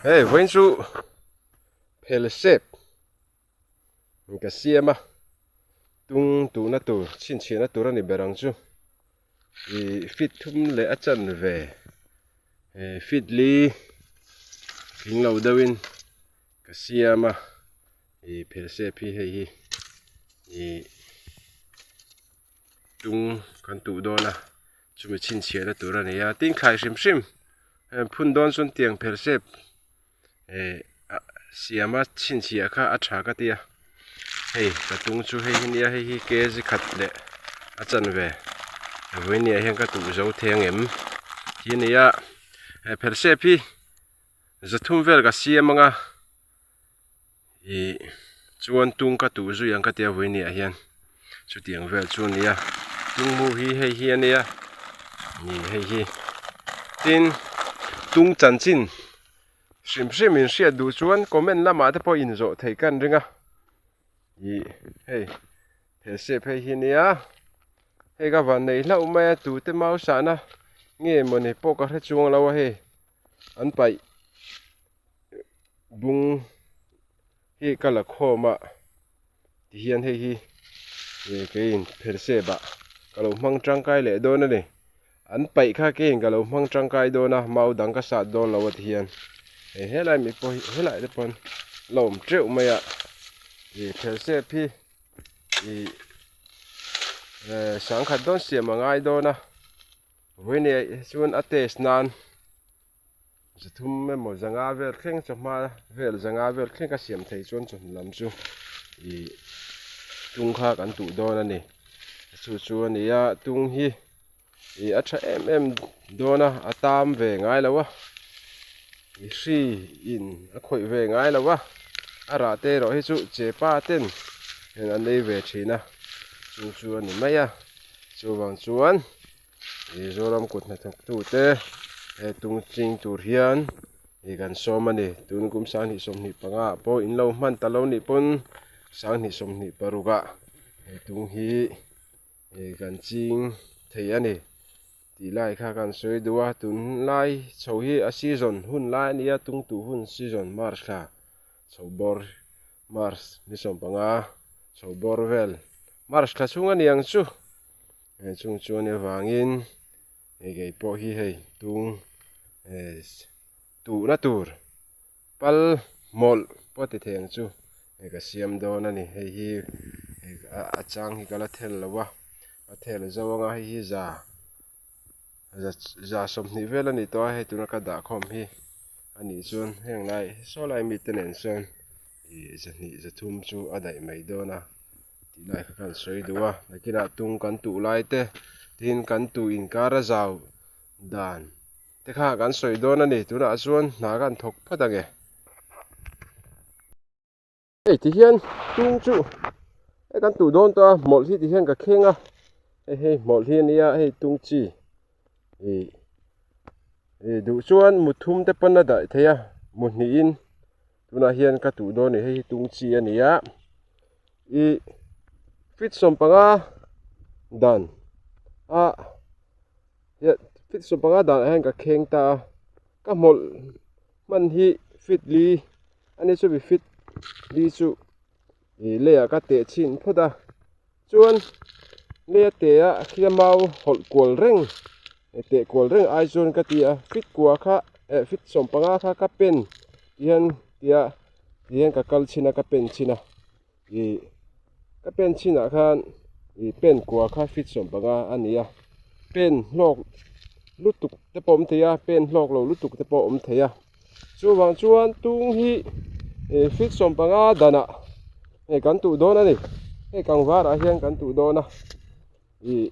Hei vawiin chu phel sep ka siam a tung tuhna tur chhinchhiahna tur a ni ber ang chu ih feet thum leh a chanve eh feet li tling lo deuhin ka siam a ih phel sep hi hei hi ih tung kan tuh dawn a chumi chhinchhiahna tur a ni a tin thlai hrim hrim phun dawn chuan tiang phel sep eh ah siama chhinchhiah kha a tha ka ti a hei ka tung chu hei hi nia hei hi kg khat leh a chanve vawinia hian ka tuh zo thei ang em ti a ni a he phel sep hi zathum vel ka siam ang a. Ih chuan tung ka tuh zui ang ka tia vui ni ah hian chutiang vel chu a nia tung mu hi hei hi a nia ih hei hi tin tung chanchin hrim hrim in hriat duh chuan comment lamah te pawh in zawh theih ka an ring a ih hei he step hei hi a nia hei ka van nei hlauh mai a tute mau sahna nge mawni pawh ka hre chuang lo a hei an paih. Bung hi ka la khawm a tihian hei hi ih keiin phelsep ah ka lo hmang tangkai leh dawn a ni an paih kha keiin ka lo hmang tangkai dawn a mau dang ka sat dawn lo a tihian hei helai mi pawh hi helai te pawn la awm teuh mai a ih phelsep hi ih eh sangkhat dawn siam a ngai dawn a vawiin chuan a test nan. Zathum emaw zanga vel thleng chawhma vel zanga vel thleng ka siam thei chuan chawhnu lam chu ih tung kha kan tuh dawn a ni chu chu a ni a tung hi ih a tha em em dawn a a tam ve ngai lo a ih hri in a khawih ve ngai lo a a rah te erawh hi chu chepa ten an ei ve thin a chung chu a ni mai a chuvang chuan. Mizoram kut hnathawktute he tung ching tur hian ih kan sawm a ni tun kum 2025 ah pawh in lo hman ta lo nih pawn 2026 ah he tung hi ih kan ching thei a ni tih lai kha kan sawi duh a tunlai chho hi a season hun lai a nia tung tuh hun season march thla chho bawr march ni 15 chho bawr vel march thla chhung a ni ang chu. Hei chung chuan avangin hei kei pawh hi hei tung eh tuhna tur pal hmawlh pawh ti thei ang chu hei ka siam dawn a ni hei hi a chang hi ka la thel lo a a thel zo anga hei hi za za 20 vel a ni tawh a hei tuna ka dah khawm hi a nih chuan heng lai saw lai mite nen sawn ih zahnih zathum chu a daih mai dawn a. Tih lai kha kan sawi duh a nakinah tung kan tuh lai te tin kan tuh inkar a zau dan te kha kan sawi dawn a ni tunah chuan hna kan thawk phawt ang e. Hei ti hian tung chu hei kan tuh dawn tawh a hmawlh hi ti hian ka kheng a hei hei hmawlh hi a nia hei tung chi ih ih duh chuan muthum te pawn a daih thei a mu hnihin. Tunah hian ka tuh dawn a ni hei hi tung chi a ni a ih feet 15 dan a feet 15 danah hian ka kheng ta a ka hmawlh hman hi feet li a ni chumi feet li chu ih leiah ka teh chhin phawt a chuan lei a teh a khi a mau hawlh kual reng teh kual reng ai chuan ka ti a feet kua kha eh feet 15 kha ka pen tihian tia tihian ka kal chhin a ka pen chhin a ih ka pen chhin ah khan ih pen kua kha feet 15 a ni a pen hlawk lutuk te pawh a awm thei a pen hlawk lo lutuk te pawh a awm thei a chuvang chuan tung hi ih feet 15 danah hei kan tuh dawn a ni hei kangvar ah hian kan tuh dawn a ih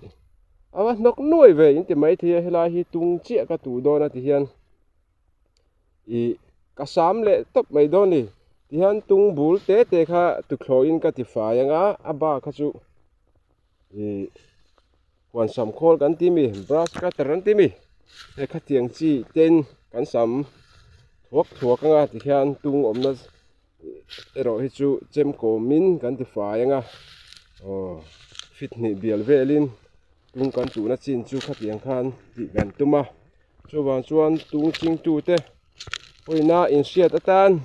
a va hnawk nuai ve in ti maithei a helai hi tung chiah ka tuh dawn a ti hian. Ih ka sam leh tawp mai dawn ni tihian tung bul te te kha tuthlawhin ka ti fai ang a a bak kha chu ih huan sam khawl kan ti mi brush cutter an ti mi hei khatiang chi ten kan sam thuak thuak ang a tihian tung awmna erawh hi chu chem kawmin kan ti fai ang a aw fit hnih bial velin tung kan tuhna chin chu khatiang khan tih kan tum a. Chuvang chuan tung chingtute Pawina inhriat atan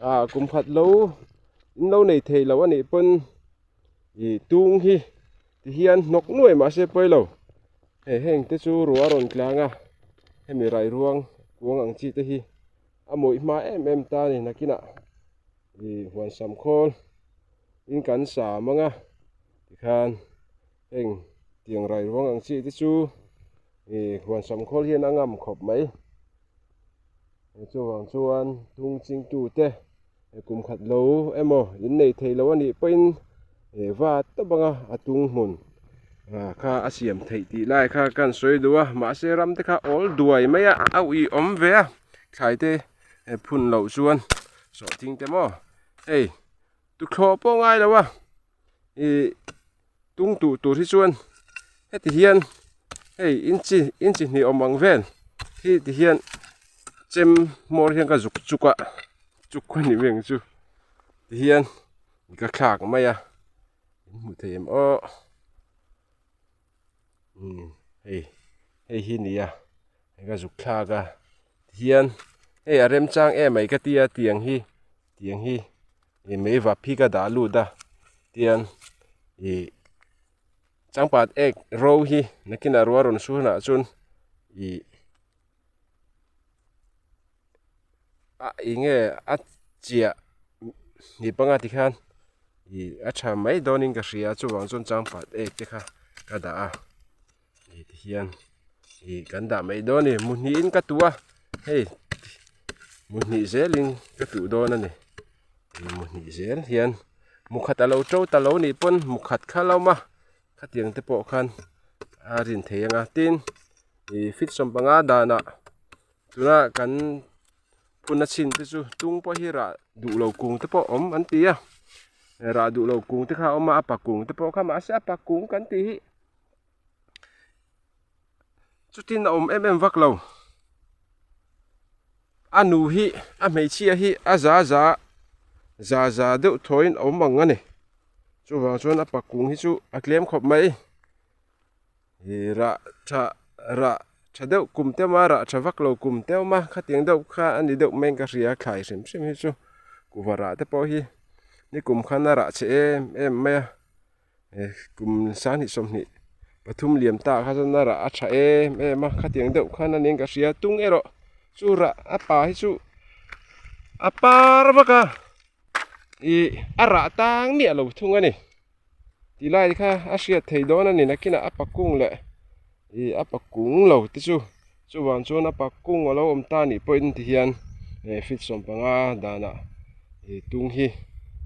ah kum khat lo in lo nei thei lo a nih pawn ih tung hi ti hian hnawk nuai mahse pawi lo hei heng te chu ruah a rawn tlang a hemi rai ruang kuang ang chi te hi a mawih hma em em ta a ni nakinah ih huan sam khawl in kan sam ang a tikhan heng tiang rai ruang ang chi te chu ih huan sam khawl hian a ngam khawp mai. Chuvang chuan tung chingtute kum khat lo emaw in nei thei lo a nih pawhin va tawp anga a tung hmun kha a siam theih tih lai kha kan sawi duh a mahse ram te kha awl duai mai a a ui awm ve a thlai te phun loh chuan sawhthing te maw hei tuthlawh pawh ngai lo a ih tung tuh tur hi chuan heti hian hei inchi inchi hnih awm ang vel hi ti hian chem hmawr hian ka zuk chuk a chuk a ni veng chu ti hian ka thlak mai a in hmuh thei em aw umm hei hei hi nia hei ka zuk thlak a tihian hei a remchang em mai ka tia tiang hi tiang hi ih mei vap hi ka dah lut a tian ih changpat ek ro hi nakinah ruah rawn sur hunah chuan ih a eng nge a chiah ni panga tikhan ih a tha mai dawnin ka hria chuvang chuan changpat ek te kha ka dah a. Hei ti hian ih kan dah mai dawn a ni mu hnihin ka tuh a hei mu hnih zelin ka tuh dawn a ni mu hnih zel hian mu khat a lo to ta lo nih pawn mu khat kha lo awm a khatiang te pawh khan a rin thei ang a tin ih feet sawmpanga danah tuna kan phun a chhin te chu tung pawh hi rah duh lo kung te pawh awm an ti a rah duh lo kung te kha a awm a a pa kung te pawh kha mahse a pa kung kan tih hi. Chutin a awm em em vak lo. A nu hi a hmeichhia hi a za za za za deuh thawiin a awm ang a ni. Chuvang chuan a pakung hi chu a tlem khawp mai. Ih rah tha rah tha deuh kum te awm a rah tha vak lo kum te awm a khatiang deuh kha a ni deuh mai in ka hria thlai hrim hrim hi chu kuhva rah te pawh hi nikum khan a rah chhe em em mai a. Kum sanghnih sawmhnih pathum liam ta kha chuan a rah a tha em em a khatiang deuh khan a ning ka hria tung erawh chu rah a pa hi chu a par vak a ih a rah tang miah lo thung a ni tih lai kha a hriat thei dawn a ni nakinah a pa kung leh ih a pa kung lo te chu chuvang chuan a pa kung a lo awm ta nih pawhin ti hian feet sawmpanga danah ih tung hi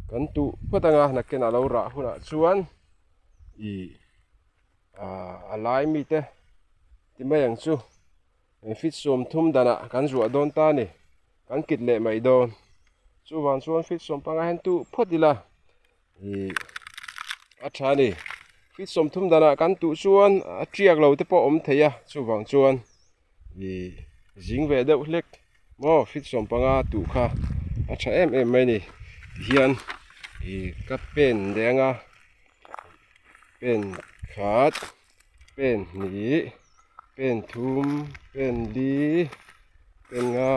kan tuh phawt anga nakinah lo rah hunah chuan ih ah a lai mite ti mai ang chu feet 30 danah kan zuah dawn ta a ni kan kit leh mai dawn chuvang chuan feet 15 hian tuh phawt ila. Ih a tha a ni feet 30 danah kan tuh chuan a tiak lo te pawh a awm thei a chuvang chuan ih zing ve deuh hlek maw feet 15 tuh kha a tha em em mai a ni tihian ih ka pen leh anga pen khat pen hnih pen thum pen li pen nga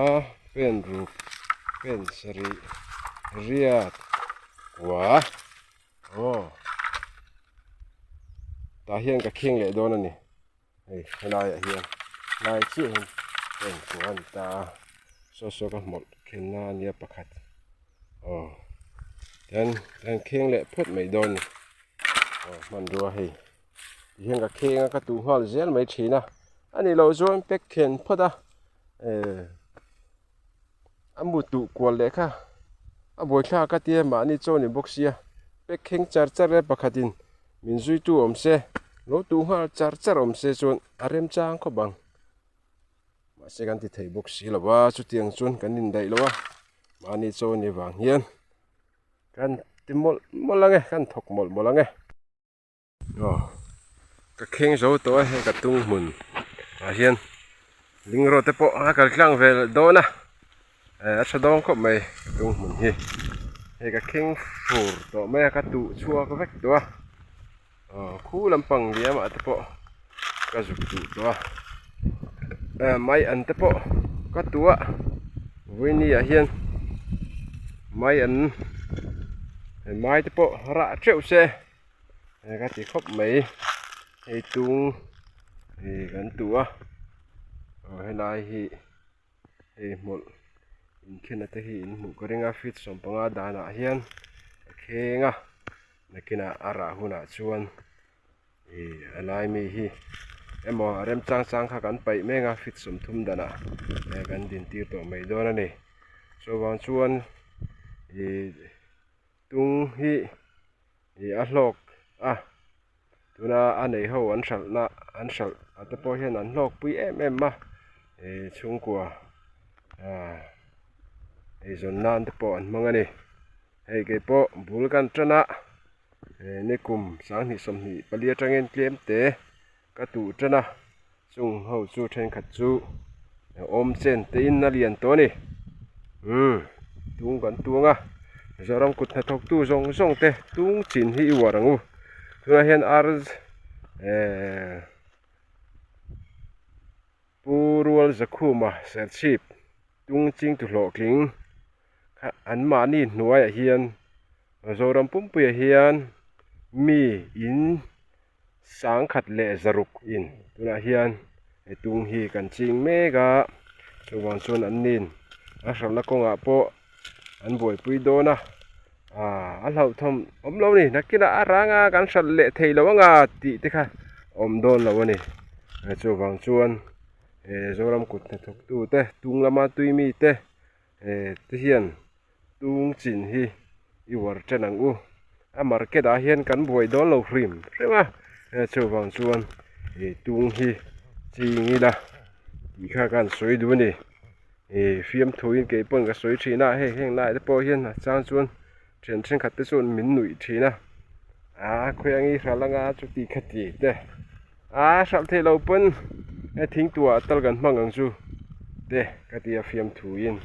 pen ruk pen sarih riat kua aw tah hian ka kheng leh dawn a ni hei helaiah hian helai chiah hian pen kua a ni ta a saw saw ka hmawlh khenna a nia pakhat aw tian kan kheng leh phawt mai dawn a ni aw hmanrua hei. Tihian ka kheng a ka tuh nghal zel mai thin a a nih loh chuan pack khen phawt a eh a mu tuh kual leh kha a buaithlak ka tia mahni chaw ni bawk sia pack kheng char char e pakhatin min zuitu awm se lo tuh nghal char char awm se chuan a remchang khawp ang mahse kan ti thei bawk si lo va chutiang chuan kan indaih lo a mahni chaw ni vang hian kan ti mawlh mawlh ang e kan thawk mawlh mawlh ang e. Aw ka kheng zo tawh a hei ka tung hmun ah hian ling rawt te pawh a kal tlang ve dawn a eh a tha dawn khawp mai ka tung hmun hi hei ka kheng fur tawh mai a ka tuh chhuak vek tawh a aw khu lampang liam ah te pawh ka zuk duh tawh a eh mai an te pawh ka tuh a. Vawiini ah hian mai an mai te pawh rah teuh se ka ti khawp mai hei tung ih kan tuh a aw helai hi hei hmawlh inkhena te hi in hmuh ka ring a feet sawmpanga danah hian a kheng a nakinah a rah hunah chuan. Ih a lai mi hi emaw a remchang chang kha kan paih mek a feet 30 danah eh kan din tir tawh mai dawn a ni chuvang chuan ih tung hi ih a hlawk a tuna a nei ho an hralhna an hralh ah te pawh hian an hlawk pui em em a ih chhungkua ah eizawn nan te pawh an hmang a ni hei keipawh bul kan tan a. He nikum 2024 atangin tlem te ka tuh tan a, chung ho chu thenkhat chu awm chen te in a lian tawh a ni. Umm tung kan tuang a, Mizoram kut hnathawktu zawng zawng te tung chin hi i uar ang u. Tunah hian ar ehh Pu Rual Zakhuma Serchhip tung chingtu hlawhtling kha anmahni hnuaiah hian Mizoram pumpuiah hian mi in 1100 in tunah hian he tung hi kan ching mek a chuvang chuan an nin a hralhna kawngah pawh an buaipui dawn a aaa a hlauhthawm awm lo a ni nakinah a rang a kan hralh leh thei lo ang a tih te kha awm dawn lo a ni chuvang chuan Zoram kut hnathawktu te tung lama tui mi te. Eh ti hian tung chin hi i uar chen ang u a market ah hian kan buai dawn lo hrim hrim a eh chuvang chuan ih tung hi ching ila tih kha ka han sawi duh a ni ih fiamthu in kei pawn ka sawi thin a hei heng laiah te pawh hian a chang chuan thian thenkhat te chuan min nuih thin a ah khawi ang i hralh anga chuti khati te. A hralh theih loh pawn he thingtuah tal kan hmang ang chu te ka ti a fiam thu in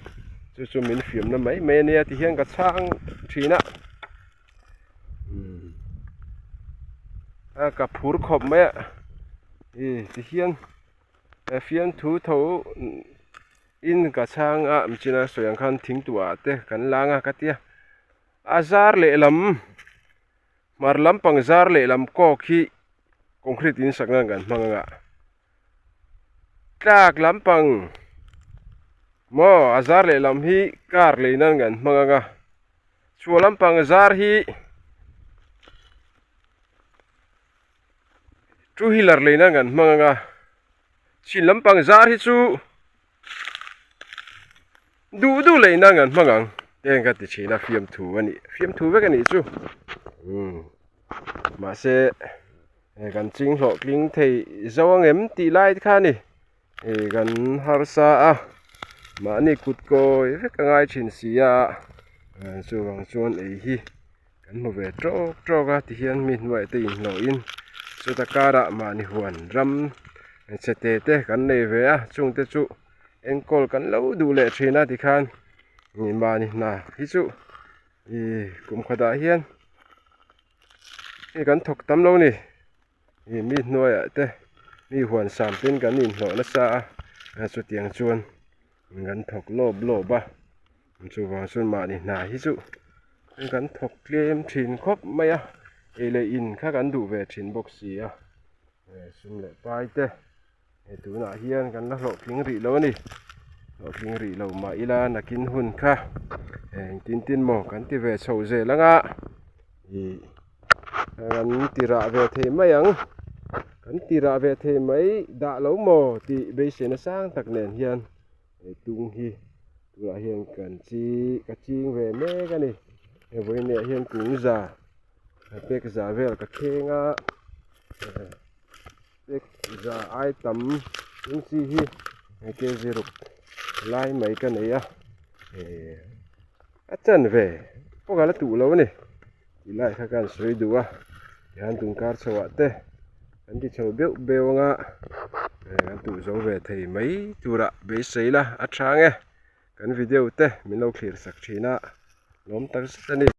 chu chu min fiam na mai mai a nia ti hian ka chhang thin a a ka phur khawp mai a ih ti hian he fiam thu tho in ka chhang a michina sawi ang khan thingtuah te kan lang a ka tia a zar lehlam. Hmar lampang zar lehlam kawk hi concrete in sak nan kan hmang anga tlak lampang maw a zar lehlam hi car lei nan kan hmang anga chhuah lampang zar hi two wheeler lei nan kan hmang anga chin lampang zar hi chu. Duh duh leh inang an hmang ang teng ka ti thin a fiamthu a nih fiamthu vek a nih chu umm mahse eh kan ching hlawh tling thei zo ang em tih lai te kha a ni ih kan harsa a mahni kut kawi vek a ngai thin si a chuvang chuan ei hi kan hmu ve tawk tawk a tihian mi hnuai te inhlawhin chuta karah mahni huan ram chhe te te kan nei ve a chungte chu enkawl kan lo duh leh thin a tikhan ih mahni hna hi chu ih kum khatah hian hei kan thawk tam lo a ni ih mi hnuaiah te mi huan sam ten kan inhlawh nasa a chutiang chuan kan thawk lawp lawp a chuvang chuan mahni hna hi chu kan thawk tlem thin khawp mai a ei leh in kha kan duh ve thin bawk si a sum leh pai te. Hei tunah hian kan la hlawhtling rih lo a ni hlawhtling rih lo mah ila nakin hun kha engtin tin maw kan ti ve chho zel ang a ih kan ti rah ve thei mai ang kan ti rah ve thei mai dah lo maw tih beiseina sang tak nen hian he tung hi tunah hian kan chi ka ching ve mek a ni hei vawiinah hian kung za pek za vel ka kheng a. Pek za ai tam eng chi hi kg ruk lai mai ka nei a eh a chan ve pawh ka la tuh lo a ni tih lai kha ka han sawi duh a tihian tun kar chho ah te an ti chho beuh beuh ang a eh kan tuh zo ve thei mai turah beisei la a tha ang e kan video te min lo thlir sak thin a lawm tak zet a ni.